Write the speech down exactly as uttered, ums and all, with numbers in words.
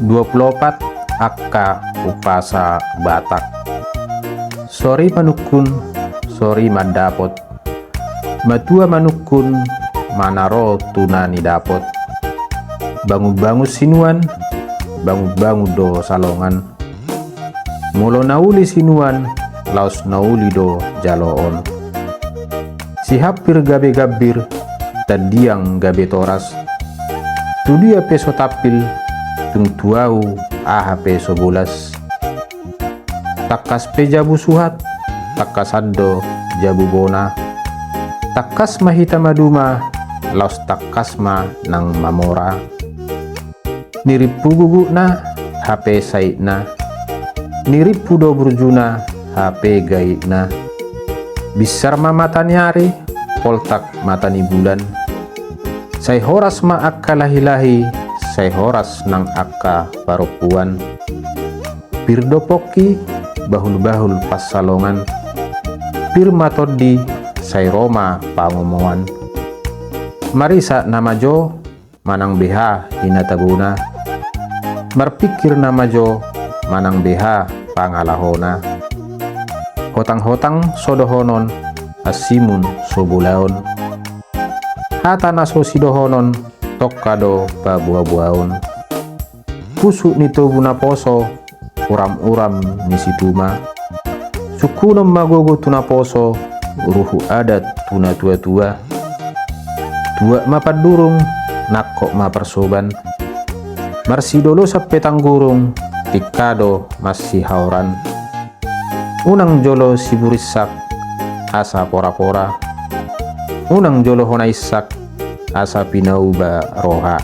Dua pulu opat angka umpasa Batak. Sori manungkun, sori mandapot. Matua manungkun, manaro tu na nidapot. Bangunbangun sinuan, bangunbangun do salongan. Molo na uli sinuan, laos na uli do jaloon. Sihampir gabe gambir, tandiang gabe toras. Tu dia pe so tampil, tung tu ahu aha pe so bolas. Tangkas pe jabu suhat, tangkasan do jabu bona. Tangkas ma hita maduma, laos tangkas ma nang mamora. Nirimpu gugukna, hape saitna. Nirimpu do burjuna, hape gaitna. Binsar ma mata ni ari, poltak mata ni bulan. Sai horas ma angka lahilahi, sai horas nang angka parompuan. Pir do pongki, bahulbahul pansalongan. Pir ma tondi, sai ro ma pangomoan. Marisa na majo, manang beha hinatabona. Marpingkir na majo, manang beha pangalahona. Hotanghotang so dohonon, ansimun so bolaon. Hata na so sidohonon, tongka do paboaboaon. Pusuk ni tobu naposo, uramuram ni situma. Sungkunon ma gogo tu naposo, ruhut adat tu natuatua. Tuak ma pandurung, nangkok ma parsoban. Marsidolosan pe tanggurung, tingka do masihaoran. Unang jolo siburinsak, asa porapora. Unang jolo hona insak, asa pinauba roha.